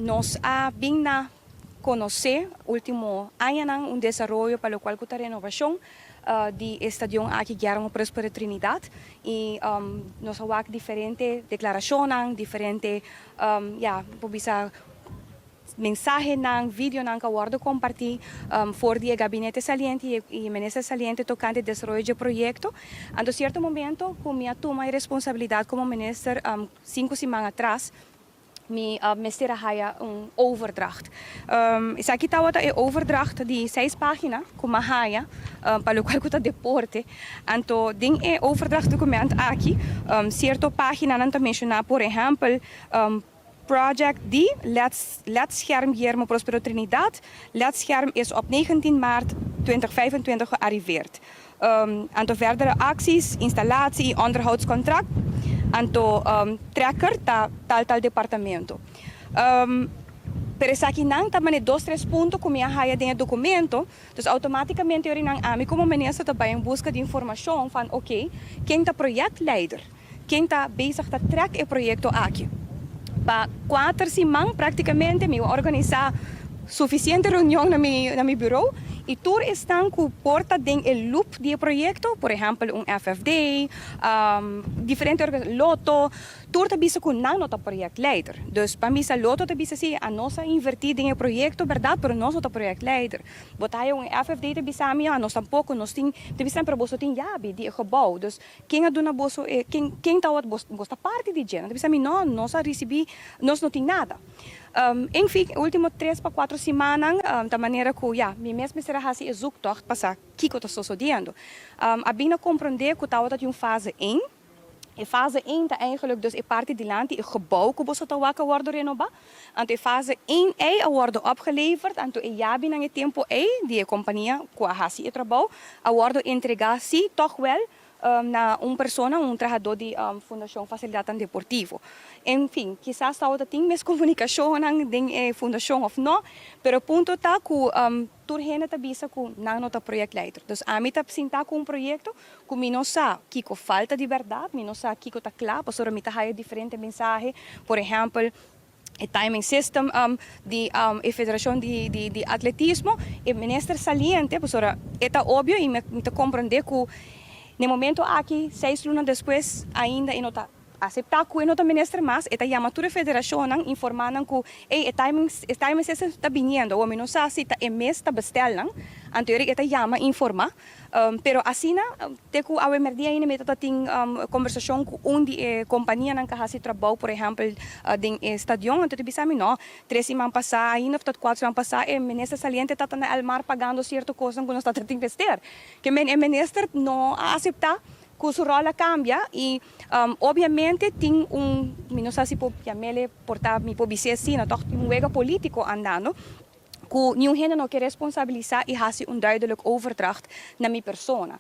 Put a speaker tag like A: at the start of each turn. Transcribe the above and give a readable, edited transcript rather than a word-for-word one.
A: Nos a bin na konosé último añanan un desaroyo pa loke ku ta renovashon di stadion aki Guillermo Prospero Trinidad i nos a wak diferente deklarashon, diferente ja, por bisa mensahenan, videonan ku a wòrdu kompartí for di gabinete saliente i minister saliente tokante desaroyo di proyekto. Anto sierto momento, ku mi a tuma responsabilidat komo minister 5 siman atras, mi mester a haya un overdracht. Esaki tabata e overdracht di seis página, ku m'a haya, pa loke ku ta deporte. Anto, den e overdracht document aki, sierto páginanan ta menshoná, por ehèmpel, Project D, LED-scherm Guillermo Prospero Trinidad. LED-scherm is op 19 maart 2025 gearriveerd. Anto verdere acties, installatie, onderhoudscontract. Anto trekker ta tal tal departamento. Pero esakinan ta mane dos, tres punto ku mi a haya den dokumento, dus outomátikamente nan ami komo minister ta bai en buska di informashon van oké, ken ta projectleider? Ken ta bezig ta trek e proyekto aki? Pa 4 siman práktikamente mi a organisá sufisiente reunion na mi bureau i tur esnan ku por ta den e loop di proyekto, por ehèmpel un FFD, diferente Lotto, tur ta bisa ku nan no ta projectleider. Dus pa mi sa Lotto ta bisa si, nos a invertí den e proyekto, berdat, pero nos no ta projectleider. Bo ta un FFD ta bisa mi, nos tampoko, nos tin, ta bisa, pero boso tin yabi di gebouw. Dus ken a duna boso, ken ta wat boso ta parti di dje? Ta bisa mi, no, nos a risibí, nos no tin nada. Enfin, último 3 pa 4 siman, di manera ku, ja, mi mes mester a hasi e zoektocht pa sa kiko ta susediendo. A bin komprondé ku tabata un fase 1. E fase 1 ta eigenlijk dus e parti dilanti, e gebouw ku boso ta wak a wòrdu renobá. Anto e fase 1 ei a wòrdu opgeleverd, anto e yabi na e tempu ei, di e kompania ku a hasi e trabou, a wòrdu entregá si toch wel na un persona, un trahadó di Fundashon Fasilidat Deportivo. Enfin, kisas tabata tin miskomunikashon den fundashon òf no, pero punto ta ku tur hende ta bisa ku nan no ta projectleider. Dus ami ta sinta ku un proyekto ku mi no sa kiko falta di berdat, mi no sa kiko ta kla, pasobra mi ta haya diferente mensahe, por ehèmpel, e timing system di e federashon di atletismo, e minister saliente, pasobra ta obvio i mi ta komprondé ku na momento aki, 6 luna despues, ainda e no ta aseptá ku e no ta minister mas, e ta yama tur e federashon, informá nan ku e timing system ta biniendo, o mi no sa si ta e mes ta bestel nan, anto e ta yama informá, pero asina, te ku awe merdia ainda mi ta tin kombersashon ku un di e kompanianan ku hasi trabou, por ehèmpel, den e stadion, anto ta bisa mi, no, 3 siman pasá, ainda òf 4 siman pasá, e minister saliente ta na Elmar pagando sierto kos ku nos ta tin mester. Ke men e minister no a aseptá ku su ròl a kambia i obviamente tin un, mi no sa si por yam'é, por ta mi por bisa asina, toch tin un wega polítiko andando ku ningun hende no ke responsabilisá i hasi un duidelijk overdracht na mi persona.